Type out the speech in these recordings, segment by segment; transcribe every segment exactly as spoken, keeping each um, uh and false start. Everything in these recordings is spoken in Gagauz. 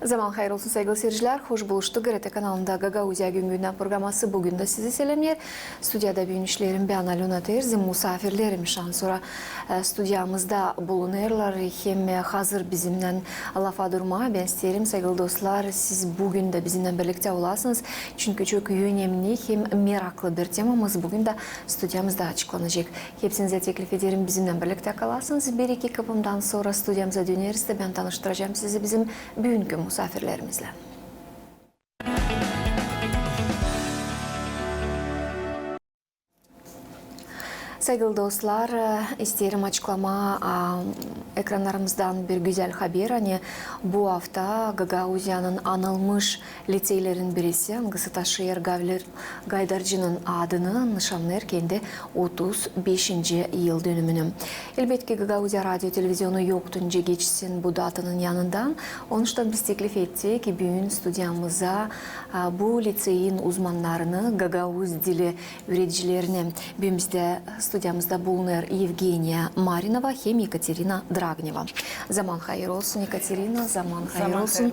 Zaman hayır olsun, saygılı seyircilär. Hoş buluştuk. GRT kanalında Gagauziya gün-gündän programası bugün dä sizi selämneer. Studiyada büün işleerim bän, Alöna Terzi, musaafirlerim. Şansora, e, studiyamızda bulunêrlar hem, e, hazır bizimnän lafa durmaa. Bän isteerim, saygılı dostlar, siz bugün dä bizimnän birliktä olasınız. Çünkü çok önemli hem meraklı bir temamız bugün dä studiyamızda açıklanacek. Hepsinizä teklif ederim, bizimnän birliktä kalasınız. Bir-iki kıpımdan sora studiyamıza döneriz dä bän tanıştıracam sizi bizim büünkü musaafirlerimizlän. Saygılı dostlar, e, isteerim açıklamaa, a, ekrannarımızdan bir gözäl haber, ani bu afta Gagauziyanın anılmış liceylerin birisi, angısı taşıyêr Gavril Gaydarcının adını, nışannêêr kendi otuz beşinci yıldönümünü. Elbetki, Gagauziya radio-televizionu yoktu nicä geçsin bu datanın yanından. Onuştan biz teklif ettik büün studiyamıza, a, bu liceyin uzmannarını, gagauz dili üüredicilerini. Büün bizdä studiyamızda bulunêr Yevgeniya Marinova hem Yekaterina Dragneva. Zaman hayır olsun, Yekaterina, zaman hayır olsun.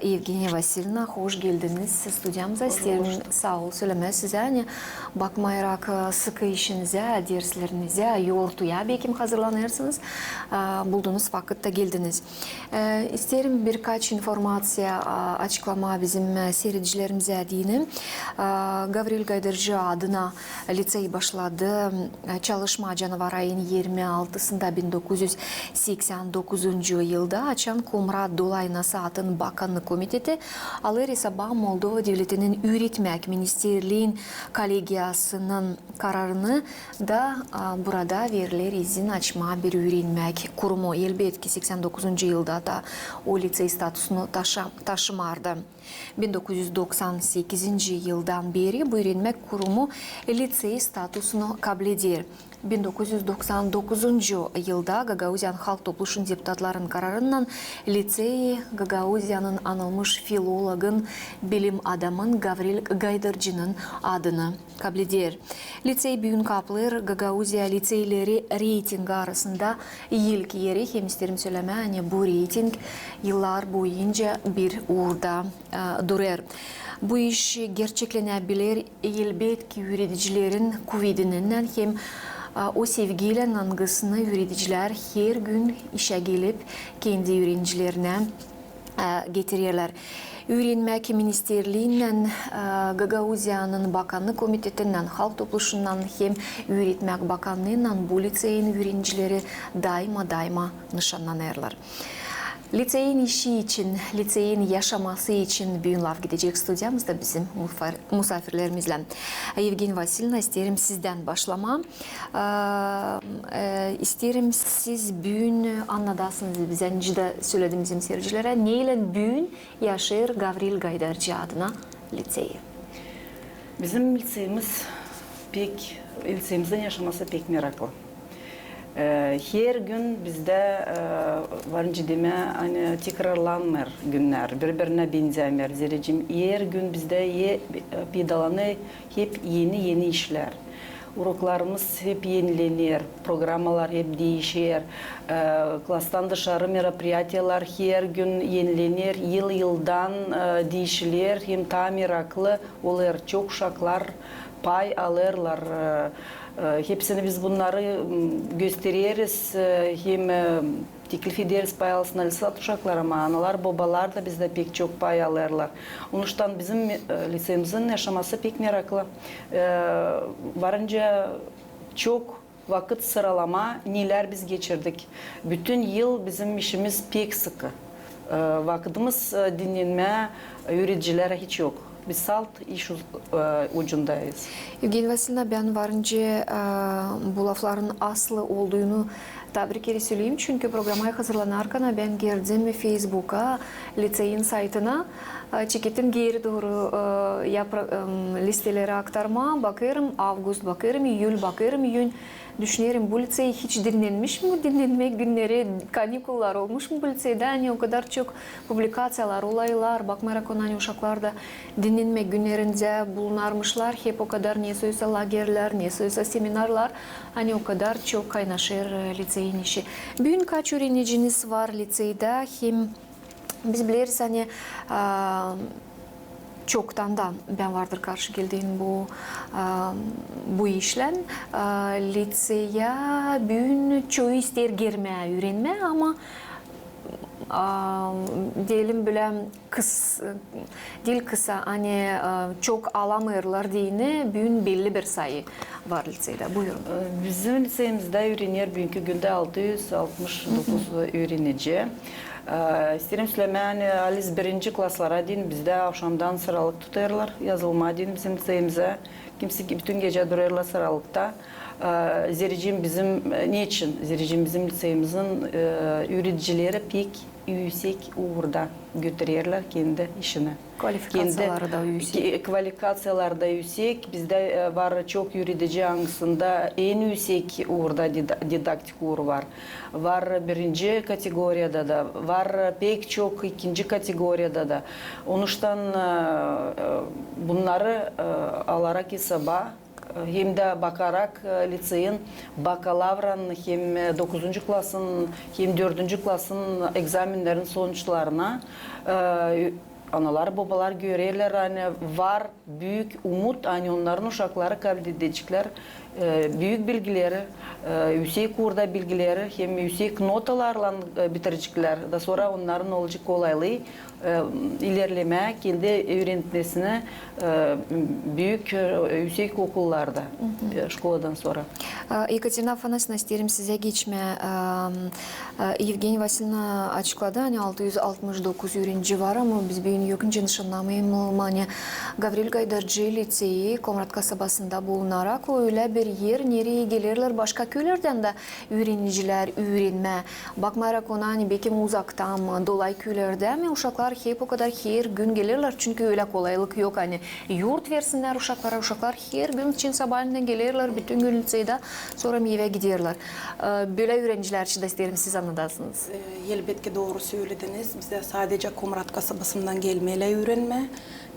E, Yevgeniya Vasilyevna, hoş geldiniz studiyamıza. İsteerim saa ol sölemää sizä, ani bakmayarak, e, sıkı işinizä, derslerinizä, yortuya, bekim hazırlanêrsınız, e, buldunuz vakıt da geldiniz. E, isteerim birkaç informaţiya, a, açıklamaa bizim, e, siiredicilerimizä deyni. E, Gavril Gaydarcı adına licey başladı, e, çalışmaa canavarın irmi altısında bin dokuz üz seksän dokuzuncu yılda, açan Komrat dolayına saatın bakannık komiteti alêr esaba Moldova devletinin üüretmäk ministerliin kollegiyasının kararını da, a, burada veriler izin açmaa bir üürenmäk kurumu. Elbetki, seksän dokuzuncu yılda da o licey statusunu taşa-, taşımardı. Bin dokuz üz doksan sekizinci yıldan beeri bu üürenmäk kurumu licey statusunu kableder. Bin dokuz üz doksan dokuzuncu yılda Gagauziyanın Halk Topluşun deputatların kararınnan licey Gagauziyanın anılmış filologın, bilim adamın Gavril Gaydarcının adını kableder. Licey büün kaplêêr Gagauziya liceyleri reytingi arasında ilk eri, hem isteerim sölemää, ani bu reyting yıllar boyunca bir uurda, e, durêr. Bu iş gerçeklenebiler, elbetki, üüredicilerin kuvedininnän hem, e, o sevgiylän, angısını üüredicilär her gün işä gelip kendi üürenicilerinä e, getirerlär. Üürenmäk ministerliinnän, e, Gagauziyanın bakannık komitetinnän, Halk Topluşunnan hem Üüretmäk bakannıınnan bu liceyin üürenicileri daima-daima nışannanêrlar. Liceyin işi için, liceyin yaşaması için büün laf gidecek studiyamızda bizim musaafir-, musaafirlerimizlän. Yevgeniya Vasilyevna, isteerim sizdän başlamaa. A, e, isteerim siz büün annadasınız bizä, nicä dä söledim bizim siiredicilerä, neylän büün yaşêêr Gavril Gaydarcı adına liţeyi. Bizim liţeyimiz pek, liţeyimizin yaşaması pek meraklı. E, her gün bizdä, e, var nicä demää, ani tekrarlanmêêr günnär, biri-birinä benzämeer. Zerä her gün bizdä e, peydalanêr hep eni-eni işlär. Uroklarımız hep enilener, programmalar hep diişer, e, klastan dışarı meropiriyatiyalar her gün enilener, yıl-yıldan, e, diişiler hem taa meraklı olêr. Çok uşaklar pay alêrlar. E, e, hepsinä biz bunnarı, m, göstereriz, e, hem, e, teklif ederiz, pay alsınnar licey uşakları, ama analar, bobalar da bizdä pek çok pay alêrlar. Onuştan bizim, e, liţeyimizin yaşaması pek meraklı. E, var nicä çok vakıt sıralamaa, nelär biz geçirdik. Bütün yıl bizim işimiz pek sıkı. E, vakıdımız, e, dinnenmää, e, üüredicilerä hiç yok. Biz salt iş uz-, e, ucundayız. Yevgeniya Vasilyevna, bän var nicä, e, bu lafların aslı olduunu taa bir kerä söleyim, çünkü programaya hazırlanarkan bän girdim Feysbuka, liţeyin saytına, e, çekettim geeri dooru, e, yapra-, em, listeleri aktarmaa, bakêrım avgust, bakêrım iyül, bakêrım iyün. Düşünerim, bu liţey hiç dinnenmiş mi? Dinnenmäk günneri, kanikullar olmuş mu bu liţeydä? Ani o kadar çok publikaţiyalar, olaylar, bakmayarak ona, ani uşaklar da dinnenmäk günnerindä bulunarmışlar, hep o kadar nesoysa lagerlär, nesoysa seminarlar, ani o kadar çok kaynaşêr, e, liţeyin işi. Büün kaç üüreniciniz var liţeyda, hem Biz bileriz, ani, a, çoktandan bän vardır karşı geldiim bu, a, bu işlän, a, liţeya büün çoyu isteer girmää, üürenmää, ama, a, deyelim, bölä kıs-, diil kısa, ani, a, çok alamêêrlar deyni, büün belli bir sayı var liţeyda. Buyurun. E, bizim liţeyimizdä üürener büünkü gündä altı üz altmış dokuz üürenici. E, isteerim sölemää, ani haliz birinci klaslara deyni bizdä avşamdan sıralık tutêrlar yazılmaa deyni bizim liţeyimizä. Kimsi, bütün gecä durêrlar sıralıkta. E, zerä deyim, bizim, e, neçin? Zerä deyim, bizim liţeyimizin, e, üüredicileri pek üüsek uurda götürerlär kendi işini. Kvalifikaţiyaları da üüsek. Kendi ki-, kvalifikaţiyaları da üüsek. Bizdä, e, var çok üüredici, angısında en üüsek uurda dida-, didaktik uur var. Var birinci kategoriyada da, var pek çok ikinci kategoriyada da. Onuştan, e, e, bunnarı, e, alarak esaba, hem dä bakarak, e, liţeyin bakalavranın hem, e, dokuzuncu klasın hem dördüncü klasın egzamennerin sonuçlarına, e, analar, bobalar görerlär, ani var büük umut, ani onnarın uşakları kabledecklär, e, büük bilgileri, e, üüsek uurda bilgileri hem üüsek notalarlan, e, bitireceklär. Da sora onnarın olacek kolaylıı, e, ilerlemää kendi üürenmesini, e, büük, e, üüsek okullarda, e, şkoladan sora. E, Ekaterina Afanasyevna, isteerim sizä geçmää. E, e, Evgeniya Vasilyevna açıkladı, ani altı üz altmış dokuz üürenici var, ama biz büün yok nicä nışannamayalım, ani Gavril Gaydarcı liţeyi Komrat kasabasında bulunarak, o ölä bir er, nereyi gelerlär başka küülerdän dä üürenicilär üürenmää. Bakmayarak ona, ani bekim uzaktan mı, dolayı küülerdän mi, uşaklar hep o kadar her gün gelerlär, çünkü ölä kolaylık yok, ani yurt versinnär uşaklara. Uşaklar her gün için sabaaleendän gelerlär, bütün gün liţeyda, sora mı evä giderlär. E, bölä üürenicilär için dä isteerim siz annadasınız. E, elbetki, dooru sölediniz. Bizdä sadecä Komrat kasabasından gelmeerlär üürenmää.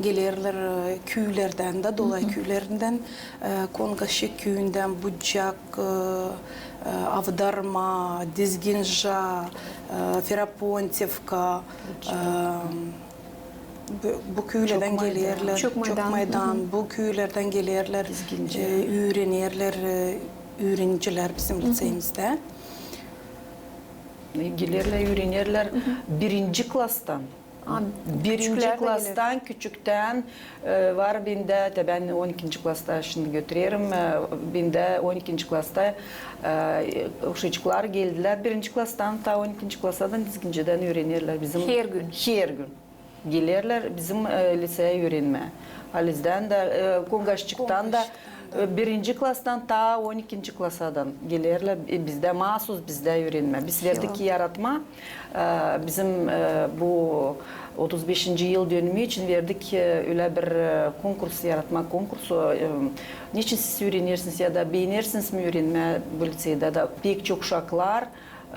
Gelerlär, e, küülerdän dä, dolayı küülerdän, e, Kongaşçı küüyündän, Bucak, e, e, Avdarma, Dizginja, e, Ferapontivka, e, bu, bu küülerdän gelerlär, Çok Maydan. Çok Maydan, bu küülerdän gelerlär, e, üürenerlär, e, üürenicilär bizim liţeyimizdä. E, gelerlär, üürenerlär birinci klastan. A, birinci klastan, küçüktän, e, var bendä, te bän on ikinci klasta şindi götürerim, e, bendä on ikinci klasta, e, uşacıklar geldilär birinci klastan, taa on ikinci klasadan Dizgincedän üürenerlär bizim. Her gün. Her gün gelerlär bizim, e, liţeya üürenmää. Halizdän dä, e, Kongaşçıktan da, e, birinci klastan taa on ikinci klasadan gelerlär, e, bizdä, maasuz bizdä üürenmää. Biz verdik yaratmaa, e, bizim, e, bu otuz beşinci yıl dönümü için verdik, e, ölä bir, e, konkurs, yaratmaa konkursu. E, neçin siz üürenersiniz ya da beenersiniz mi üürenmää bu liţeyda? Da pek çok uşaklar,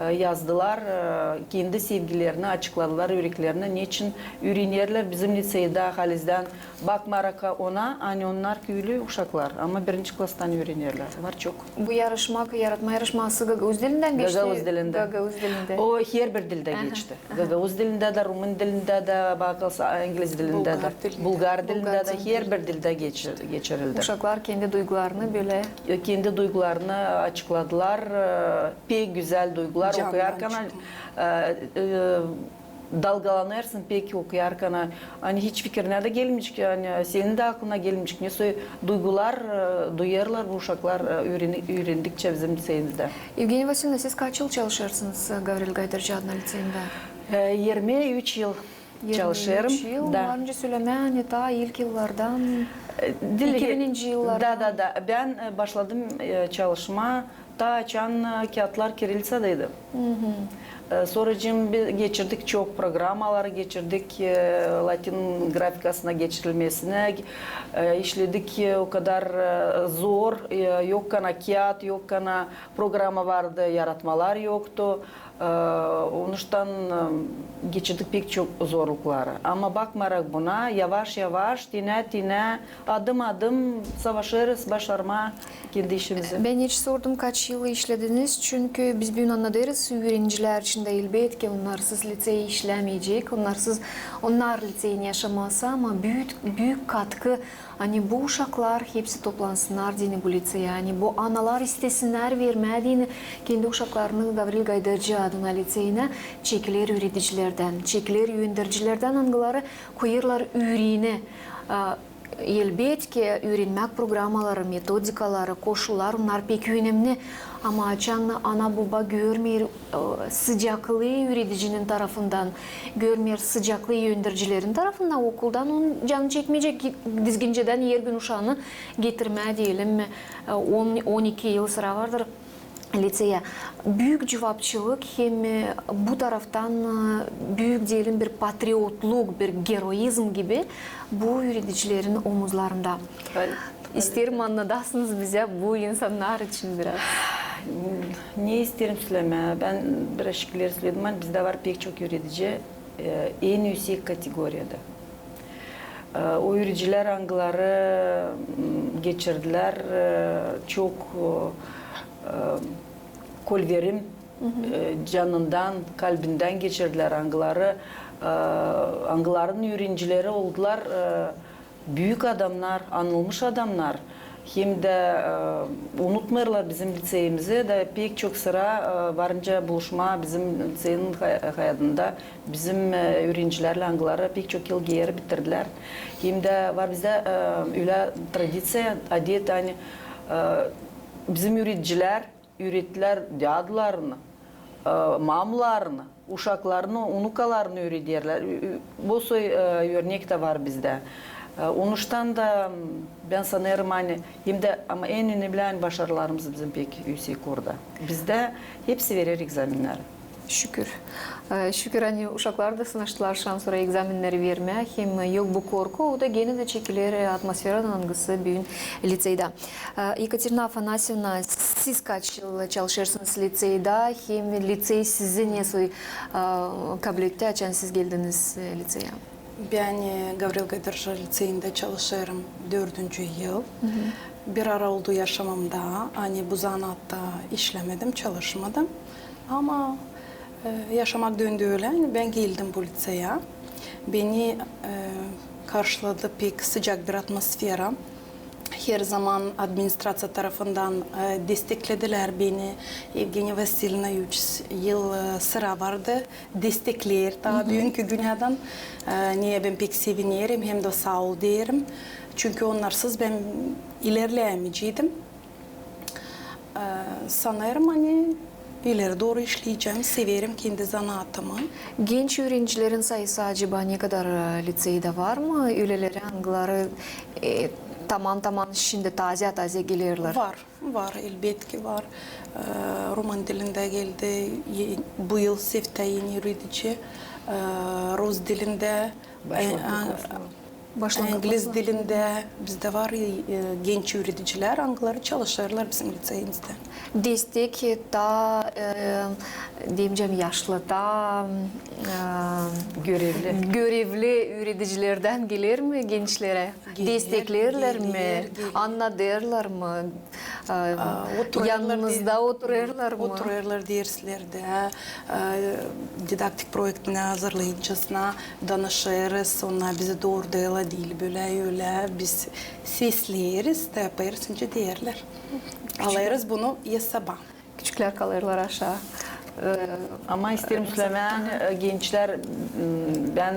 e, yazdılar, e, kendi sevgilerini açıkladılar, üreklerini, neçin üürenerlär bizim liţeyda halizdän, bakmayarak ona, ani onnar küülü uşaklar, ama birinci klastan üürenerlär. Var çok. Bu yarışmak, yaratmaa yarışması gagauz dilindän geçti? Gagauz dilindä. Gagauz dilindä. O her bir dildä geçti. Gagauz dilindä dä, rumın dilindä dä, bakılsa, ingliz dilindä dä, bulgar dilindä dä, her bir dildä geçir-, geçirildi. Uşaklar kendi duygularını bölä. E, kendi duygularını açıkladılar. E, pek gözäl duygular okuyarkana, e, e, dalgalanêrsın pek okuyarkana. Ani hiç fikirinä dä gelmeyecek, ani senin dä aklına gelmeyecek. Ne soy duygular, e, duyêrlar bu uşaklar, e, üüreni-, üürendikçä bizim liţeyimizdä. Evgeniya Vasilyevna, siz kaç yıl çalışêrsınız, e, Gavril Gaydarcı adına liţeyindä? E, irmi üç yıl çalışêrım. Irmi üç yıl, da. Var nicä sölemää, ani taa ilk yıllardan, e, iki bininci yıllardan. Da, da, da. Bän, e, başladım, e, çalışmaa taa açan, e, kiyatlar kirillitsadaydı. E, sonracıım biz geçirdik çok programaları, geçirdik, e, latin grafikasına geçirilmesini, e, işledik, e, o kadar, e, zor, e, yokkana kiyat, yokkana programa vardı, yaratmalar yoktu. E, onuştan, e, geçirdik pek çok zorlukları. Ama bakmayarak buna, yavaş-yavaş, tinä-tinä, adım-adım savaşêrız başarmaa kendi işimizi. Bän hiç sordum, kaç yıl işlediniz, çünkü biz büün annadêrız, üürenicilär Şindi elbetki, onnarsız licey işlämeyecek, onnarsız, onnar liceyin yaşamasa, ama büük, büük katkı, ani bu uşaklar hepsi toplansınnar deyni bu liceyä, ani bu analar istesinnär vermää deyni kendi uşaklarını Gavril Gaydarcı adına liceyinä, çekiler üüredicilerdän, çekiler öndercilerdän, angıları koyêrlar üürenä, a, Elbetki, üürenmäk programaları, metodikaları, koşullar, onnar pek önemni. Ama açan ana-boba görmeer, e, sıcaklıı üüredicinin tarafından, görmeer sıcaklıı öndercilerin tarafından, okuldan onun canı çekmeyecek ki-, dizgincedän hergün uşaanı getirmää, deyelim, e, on, on iki yıl sıra vardır liceyä. Büük cuvapçılık hem, e, bu taraftan, e, büük, deyelim, bir patriotluk, bir geroizm gibi bu üüredicilerin omuzlarında. İsteerim, annadasınız bizä bu insannar için biraz. Ne isteerim sölemää? Bän biraz ileri söledim, ani bizdä var pek çok üüredici, e, en üüsek kategoriyada. E, o üüredicilär, angıları, m, geçirdilär, e, çok, e, kolverim, e, canından, kalbindän geçirdilär, angıları, e, angılarının üürenicileri oldular, e, büük adamnar, anılmış adamnar. Hem dä, e, unutmêêrlar bizim liceyimizi, da pek çok sıra, e, varınca buluşmaa bizim liceyin hay-, hayadında bizim, e, üürenicilärlän, angıları pek çok yıl geeri bitirdilär. Hem dä var bizdä, e, ölä tradiţiya, adet, ani, e, bizim üüredicilär üürettilär dädularını, e, mamularını, uşaklarını, unukalarını üürederlär. Ü-, ü-, bu soy, e, örnek dä var bizdä. E, onuştan da, m, bän sanêrım, ani hem dä, ama en önemli, ani başarılarımız bizim pek üüsek orada. Bizdä hepsi verer egzamenneri. Şükür. E, şükür, ani uşaklar da sınaştılar şansora egzamenneri vermää, hem yok bu korku, o da genä dä çekiler, e, atmosferadan, angısı büün liceyda. E, Ekaterina Afanasyevna, siz kaç yıl çalışêrsınız liceyda, hem licey sizi nesoy, e, kabletti, açan siz geldiniz, e, liceyä? Bän, e, Gavril Gaydarcı liceyindä çalışêrım dördüncü yıl. Bir ara oldu yaşamamda, ani bu zanaatta işlämedim, çalışmadım. Ama, e, yaşamak döndü ölä, ani bän geldim bu liceyä. Beni, e, karşıladı pek sıcak bir atmosfera. Her zaman administraţiya tarafından, e, desteklediler beni. Evgeniya Vasilyevna üç yıl, e, sıra vardı destekleer taa büünkü günädän. E, neyä bän pek sevinerim hem dä saa ol deerim. Çünkü onnarsız bän ilerlämeyeceydim. E, sanêrım, ani ileri dooru işleyecäm, severim kendi zanaatımı. Genç üürenicilerin sayısı acaba ne kadar, e, liceyda var mı? Öleleri, angıları, e, taman-taman şindi taazä-taazä gelerlär. Var, var, elbetki var. E, roman dilindä geldi, e, bu yıl Sevda eni üüredici, e, rus dilindä, e, Başlandı. İngiliz dilindä bizdä var, e, genç üüredicilär, angıları çalışêrlar bizim liceyimizdä. Destek, e, taa, e, deyecäm, yaşlı, taa, e, görevli üüredicilerdän geler mi gençlerä? Destekleerlär mi? Annadêrlar mı? E, yanınızda oturêrlar mı? Oturêrlar derslerdä, e, didaktik proektinä hazırlayıncasına danışêrız, onnar bizi doordêrlar, diil bölä-ölä, biz sesleeriz da yapêrız, nicä deerlär. Alêrız bunu esaba. Küçüklär kalêrlar aşaa. E, ama isteerim sölemää, ani, e, gençlär, m, bän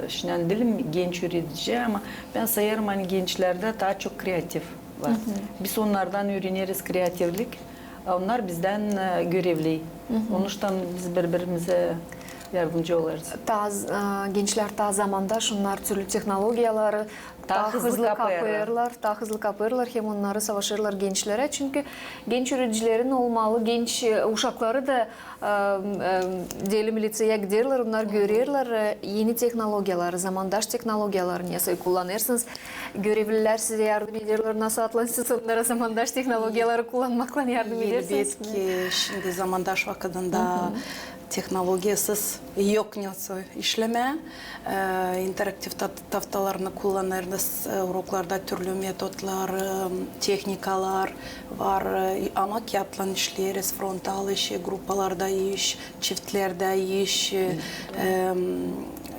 şindän diilim genç üüredici, ama bän sayêrım, ani gençlerdä taa çok kreativ var. Biz onnardan üüreneriz kreativlik, a onnar bizdän, e, görevli. Onuştan biz biri-birimizä yardımcı olêrız. Taa z-, e, gençlär taa zamandaş, onnar türlü tehnologiyaları taa hızlı kapêrlar, taa hızlı kapêrlar, hem onnarı savaşêrlar gençlerä. Çünkü genç üüredicilerin olmalı, genç, e, uşakları da, e, e, deyelim, liceyä giderlär, onnar görerlär, e, eni tehnologiyaları, zamandaş tehnologiyaları, nesoy kullanêrsınız. Görevlilär sizä yardım ederlär, nasıl atlan siz onnara zamandaş tehnologiyaları kullanmaklan yardım edersiniz mi? Elbetki, şindi zamandaş vakıdında Tehnologiyasız yok nesoy işlemää. E, interaktiv ta-, taftalarını kullanêrız. E, uroklarda türlü metodlar, e, tehnikalar var, e, ama kiyatlan işleeriz, frontal iş, grupalarda iş, çiftlerdä iş, e, em,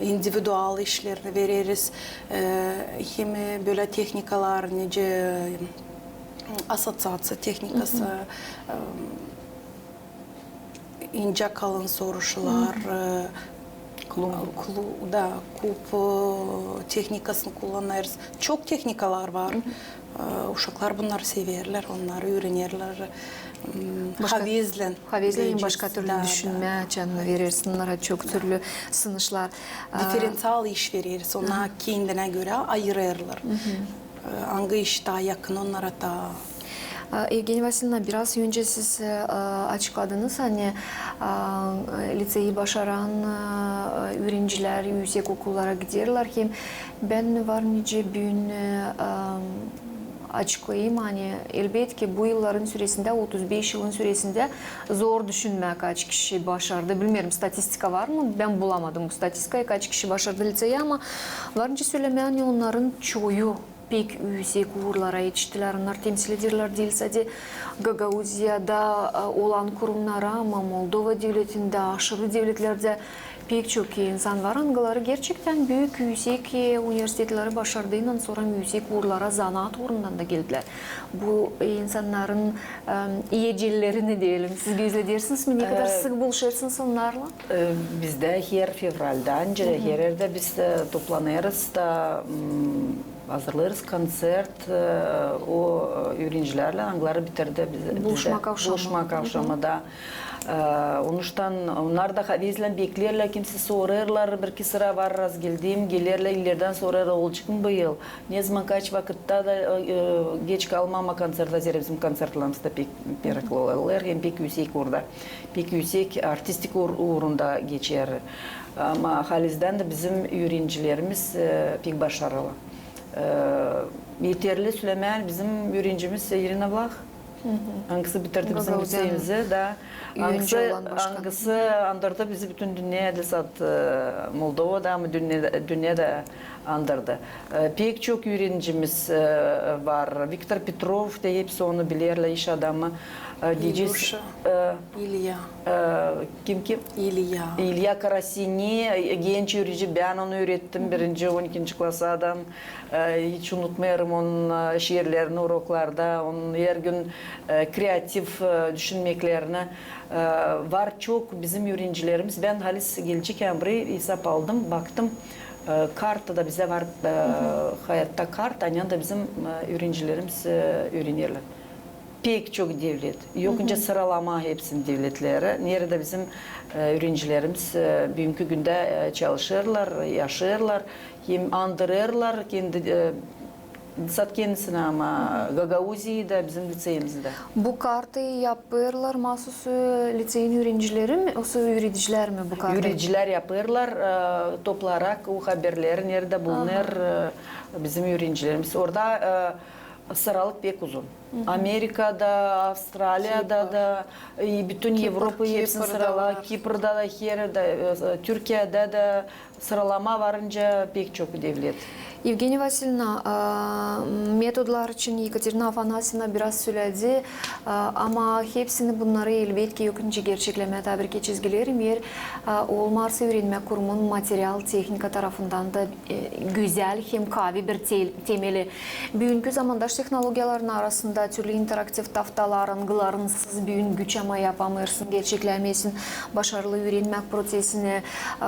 individual işlerini vereriz. E, hem bölä tehnikalar, nicä, e, assoţiaţiya tehnikası, em, incä kalın soruşlar, e, klu-, da, kub, e, tehnikasını kullanêrız. Çok tehnikalar var. E, uşaklar bunnarı severlär, onnarı üürenerlär. M, havezlän. Havezlän hem başka türlü düşünmää, canını verersin onnara, çok türlü sınışlar. E, diferenţial iş vereriz, onnar kendinä görä ayırêrlar. E, angı iş taa yakın onnara, taa. A, Evgeniya Vasilyevna, biraz öncä siz, e, açıkladınız, ani, a, liţeyi başaran, a, üürencilär üüsek okullara giderlär. Hem bän var nicä büün, e, a, açıklayım, ani elbetki bu yılların süresindä, otuz beş yılın süresindä zor düşünmää, kaç kişi başardı. Bilmeerim, statistika var mı? Bän bulamadım bu statistikayı, kaç kişi başardı liţeyi, ama var nicä sölemää, ani onnarın çoyu pek üüsek uurlara etiştilär. Onnar temsil ederlär diil sade Gagauziyada, e, olan kurumnarı, ama Moldova devletindä, aşırı devletlerdä pek çok insan var, angıları gerçektän büük üüsek, e, universitetleri başardıynan sora üüsek uurlara zanaat uurundan da geldilär. Bu, e, insannarın, e, ecellerini deyelim. Siz gözledersiniz mi, ne kadar sık buluşêrsınız onnarlan? E, bizdä her fevraldä, ancak her erdä biz, e, toplanêrız da, m, hazırlêêrız konţert, e, o, e, üürencilärlän, angıları bitirdi biz-, bizdä buluşmak avşamı. Buluşmak avşamı da. E, onuştan onnar da havezlän bekleerlär, kimsä sorêrlar, bir-iki sıra var, raz geldim, gelerlär, illerdän sorêrlar, olacek mı bu yıl? Ne zaman, kaç vakıtta da, e, geç kalmama konţerttä, zerä bizim konţertlarımız da pek meraklı olêrlar, hem pek üüsek uurda, pek üüsek artistik uur-, uurunda geçer. Ama halizdän dä bizim üürencilerimiz, e, pek başarılı. E, eterli sölemää, bizim üürencimiz İrina Vlah, angısı bitirdi bizim liţeyimizi da, angısı, angısı andırdı bizi bütün dünnedä, sade, e, Moldovada, ama dünnedä, dünnedä andırdı. E, pek çok üürencimiz, e, var. Viktor Petrov da, hepsi onu bilerlär, iş adamı. E, İlya. E, İlya. E, kim, kim? İlya. İlya Karasini, e, genç üürenci, bän onu üürettim birinci, on ikinci klasadan. E, hiç unutmêêrım onun, e, şiirlerini uroklarda, onun her gün, e, kreativ, e, düşünmeklerini. E, var çok bizim üürencilerimiz. Bän halis gelecekän burayı esap aldım, baktım. E, kartada bizdä var, e, hayatta karta, ani da bizim, e, üürencilerimiz, e, üürenerlär. Pek çok devlet. Yok nicä sıralama hepsinin devletleri. Neredä bizim, e, üürencilerimiz, e, büünkü gündä, e, çalışêrlar, yaşêêrlar, hem andırêrlar kendi, e, sade kendisini, ama Gagauziyada, bizim liţeyimizdä. Bu kartayı yapêrlar maasuz, e, liţeyin üürencileri mi, osa üüredicilär mi bu kartayı? Üüredicilär yapêrlar, e, toplayarak o haberleri, neredä bulunêr, e, bizim üürencilerimiz. Orada, e, sıralık pek uzun. Amerikada, Avstraliyada da, e, bütün Evropa hepsinin sıralama, Kiprda da, her erdä, e, Türkiyedä dä sıralama var nicä pek çok devlet. Evgeniya Vasilyevna, a, metodlar için Ekaterina Afanasyevna biraz söledi, a, ama hepsini bunnarı elbetki yok nicä gerçeklemää, taa bir iki çizgilerim, eer, a, olmarsa üürenmä kurumun material-tehnika tarafından da e, gözäl hem kaavi bir te-, temeli. Büünkü zamandaş tehnologiyaların arasında türlü interaktiv taftalar, angılarınsız büün güç ama yapamêêrsın, gerçeklämeersin başarılı üürenmäk prosesini, e,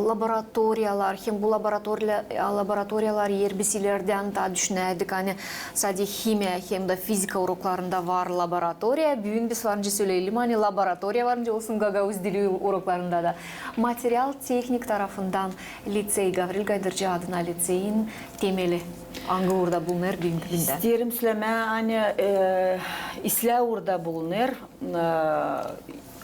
laboratoriyalar, hem bu laboratoriya-, laboratoriyalar, eer biz ilerdän taa düşünäydik, ani sade himiya hem dä fizika uroklarında var laboratoriya, büün biz var nicä söleyelim, ani laboratoriya var nicä olsun gagauz dili uroklarında da. Material-tehnik tarafından Liţey, Gavril Gaydırci adına liţeyin temeli angı uurda bulunêr büünkü gündä? İsteerim sölemää, ani, e, islää uurda bulunêr, e,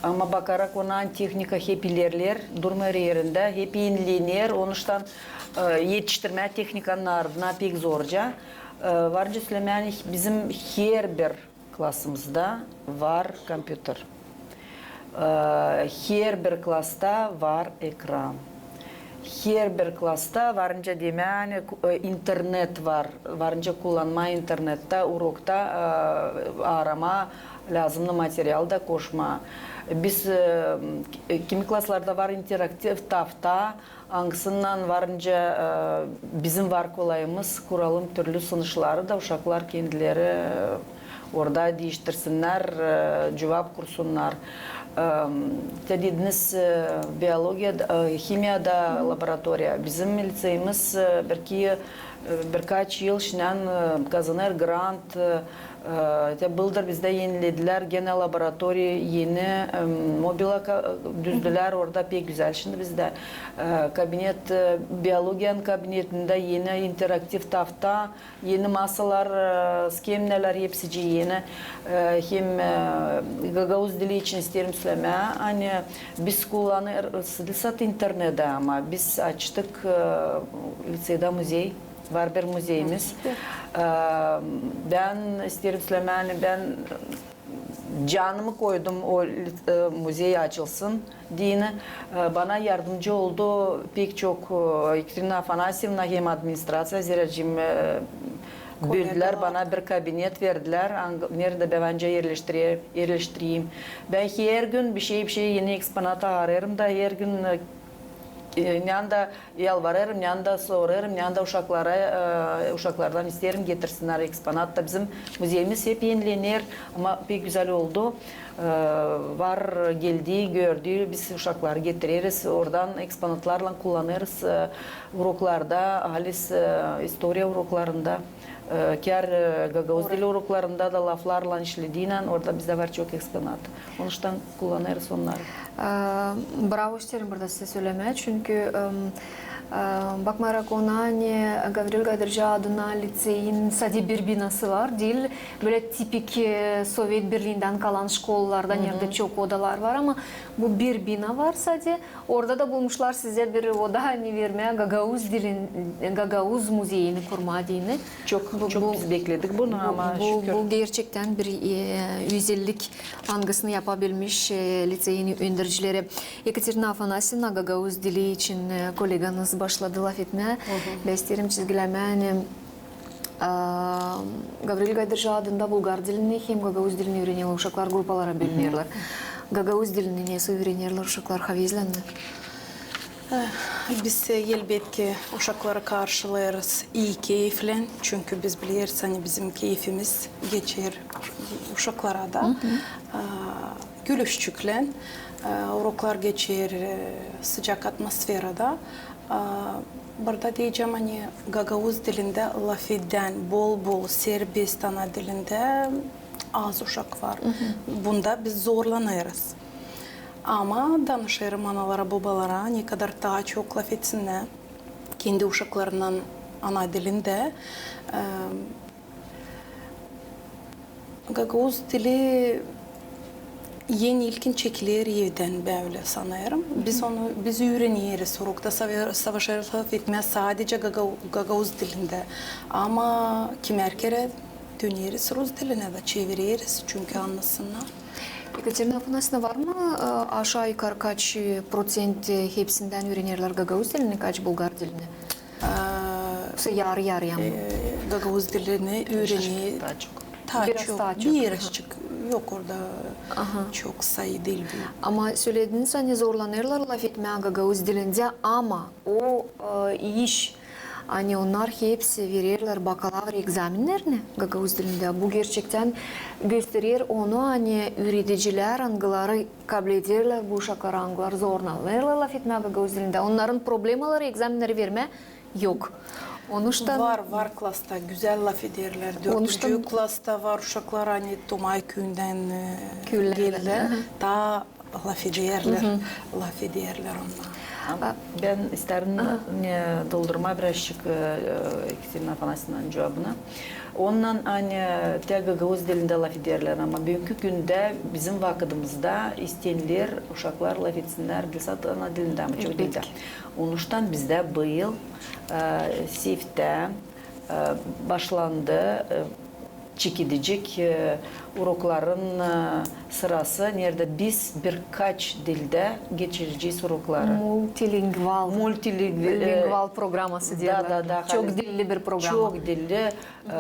ama bakarak ona, tehnika hep ilerleer, durmêêr erindä, hep enilener, onuştan, e, etiştirmää tehnikanın ardına pek zorca. E, var nicä sölemää, ani bizim herbir klasımızda var kompyuter. E, herbir klasta var ekran. Herbir klasta varınca demää, ani, ku-, e, internet var. Varınca kullanmaa internettä, urokta, e, aaramaa lääzımnı material da koşmaa. Biz, e, kimi klaslarda var interaktiv tafta, angısınnan varınca, e, bizim var kolayımız, kuralım türlü sınışları da uşaklar kendileri, e, orada diiştirsinnär, e, cuvap kursunnar. E, te dediniz, e, biologiyada, e, himiyada laboratoriya. Bizim liţeyimiz, e, bir iki, e, birkaç yıl şindän, e, kazanêr grant, e, E, te bıldır bizdä eniledilär genä laboratoriya, eni, e, mobila ka-, düzdülär orada pek gözäl. Şindi bizdä, e, kabinet, e, biologiyanın kabinetindä eni interaktiv tafta, eni masalar, e, skemnelär, hepsicii eni. E, hem, e, gagauz dili için isteerim sölemää, ani biz kullanêrız diil sade internettä, ama biz açtık, e, liţeyda muzey. Var bir muzeyimiz. E, bän isteerim sölemää, ani bän canımı koydum o, e, muzey açılsın deyni. E, bana yardımcı oldu pek çok, e, Ekaterina Afanasyevna hem administraţiya, zerä, e, böldülär, bana bir kabinet verdilär, ang-, neredä bän varınca erleştire-, erleştireyim. Bän hergün bişey, bişey, eni eksponat aarêrım da hergün, e, e, neredä yalvarêrım, neredä sorêrım, neredä uşaklara, e, uşaklardan isteerim getirsinnär eksponat da. Bizim muzeyimiz hep enilener, ama pek gözäl oldu. E, var geldi, gördü, biz uşakları getireriz, oradan eksponatlarlan kullanêrız, e, uroklarda, halis, e, istoriya uroklarında. E, kär, e, gagauz dili uroklarında da laflarlan işlediynän, orada bizdä var çok eksponat. Onuştan kullanêrız onnarı. E, bravo, isteerim burada sizä sölemää, çünkü, em, e, bakmayarak ona, ani Gavril Gaydırcı adına liţeyin sade bir binası var, diil bölä tipik, e, Sovet Birliindän kalan şkolalarda, neredä çok odalar var, ama bu bir bina var sade. Orada da bulmuşlar sizä bir oda, ani vermää gagauz dilin, gagauz muzeyini kurmaa deyni. Çok, bu, çok bu, biz bekledik bunu, bu, ama bu, şükür. Bu gerçektän bir, e, özellik, angısını yapabilmiş, e, liţeyin öndercileri. Ekaterina Afanasyevna, gagauz dili için, e, koleganız başladı lafetmää. Bän isteerim çizgilemää, ani, e, Gavril Gaydırcı adında bulgar dilini hem gagauz dilini üürenerlär, uşaklar grupalara bölünerlär. Gagauz dilini nesoy üürenerlär uşaklar, havezlän mi? Eh, biz, e, elbetki, uşakları karşılêêrız ii keyflän, çünkü biz bileriz, ani bizim keyfimiz geçer uşaklara da. A, gülüşçüklän, a, uroklar geçer, e, sıcak atmosferada. A, burada deyecäm, ani gagauz dilindä lafedän bol-bol serbest ana dilindä az uşak var. Bunda biz zorlanêrız. Ama danışêrım analara, bobalara, ne kadar taa çok lafetsinnär kendi uşaklarınnan ana dilindä. E, gagauz dili en ilkin çekiler evdän, bän ölä sanêrım. Biz onu, biz üüreneriz, urokta sava-, savaşêrız lafetmää sadecä gaga-, gagauz dilindä. Ama kimär kerä döneriz rus dilinä da çevireriz, çünkü annasınnar. Ekaterina Afanasyevna, var mı, e, aşaa-yukarı kaç, e, proţent, e, hepsindän üürenerlär gagauz dilini, kaç bulgar dilini? Ee, Yoksa yarı-yarıya mı? E, gagauz dilini üürener. Taa çok. Taa çok. Biraz taa çok. Birazçık. Yok, orada çok sayı diil büük. Ama sölediniz, ani zorlanêrlar lafetmää gagauz dilindä, ama o, e, iş, ani onnar hepsi vererlär bakalavr egzamenlerini gagauz dilindä. Bu gerçektän gösterer onu, ani üüredicilär, angıları kablederlär bu uşakları, angıları zorlanêrlar lafetmää gagauz dilindä, onnarın problemaları egzamenleri vermää yok. Onuştan var, var klasta gözäl lafederlär. Dördüncü klasta var uşaklar, ani Tomay küüyündän, e, geldilär. Taa lafederlär, lafederlär onnar. Bän isteerim, e, doldurmaa birazçık, e, e, Ekaterina Afanasyevnanın cuvabını. Ondan, ani, te gagauz dilindä lafederlär, ama büünkü gündä bizim vakıdımızda isteerlär uşaklar lafetsinnär diil sade ana dilindä, ama çok dilindä. Onuştan bizdä bu yıl, e, siftä, e, başlandı, e, çekecek, e, urokların, e, sırası, neredä biz birkaç dildä geçirecez urokları. Multilingval. Multilingval, Lingval programası deerlär. Da, da, da, Çok dilli bir programa. Çok dilli. E,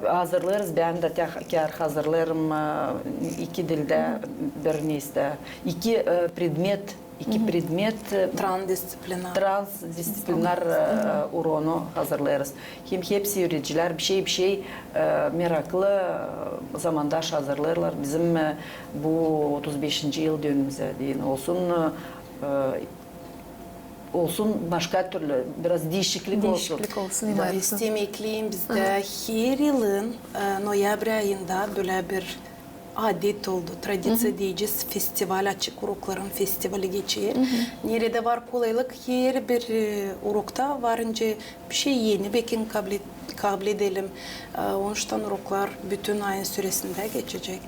hazırlêêrız, bän dä te-, kär hazırlêêrım, e, iki dildä bir neysä. İki, e, predmet, iki predmet, e, Transdisciplinar. Transdisciplinar, e, uronu hazırlêêrız. Hem hepsi üüredicilär bişey-bişey, e, meraklı, e, zamandaş hazırlêêrlar. Bizim, e, bu otuz beşinci yıl dönümümüzä deyni olsun, e, olsun başka türlü, biraz diişiklik olsun. Diişiklik olsun, imarisi. İsteerim ekleyim, bizdä her yılın, e, noyabr ayında bölä bir adet oldu, tradiţiya deyecez, festival, açık urokların festivali geçer. Neredä var kolaylık, her bir, e, urokta var nicä bişey eni bekim kabul-, kabul edelim. E, onuştan uroklar bütün ayın süresindä geçecek.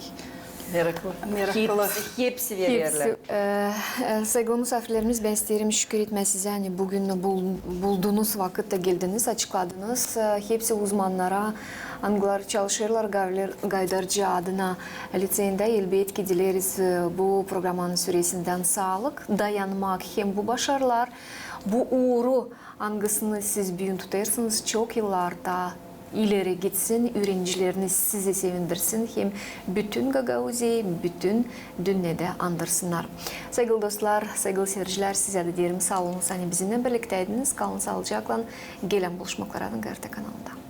Meraklı. Meraklı. Hepsi, hepsi vererlär. Hepsi, e, e, saygılı musaafirlerimiz, bän isteerim şükür etmää sizä, ani büün bul-, buldunuz vakıt da geldiniz, açıkladınız. E, hepsi uzmannara, angıları çalışêrlar Gaydarcı adına liţeyindä, elbetki dileriz, e, bu programanın süresindän saalık, dayanmak hem bu başarılar, bu uuru, angısını siz büün tutêrsınız, çok yıllar taa ileri gitsin, üürenicileriz sizi sevindirsin hem bütün Gagauziyayı, bütün dünneedä andırsınnar. Saygılı dostlar, saygılı siiredicilär, sizä dä deerim saa olun, ani bizimnän birliktäydiniz. Kalın saalıcaklan, gelän buluşmaklara GRT kanalında.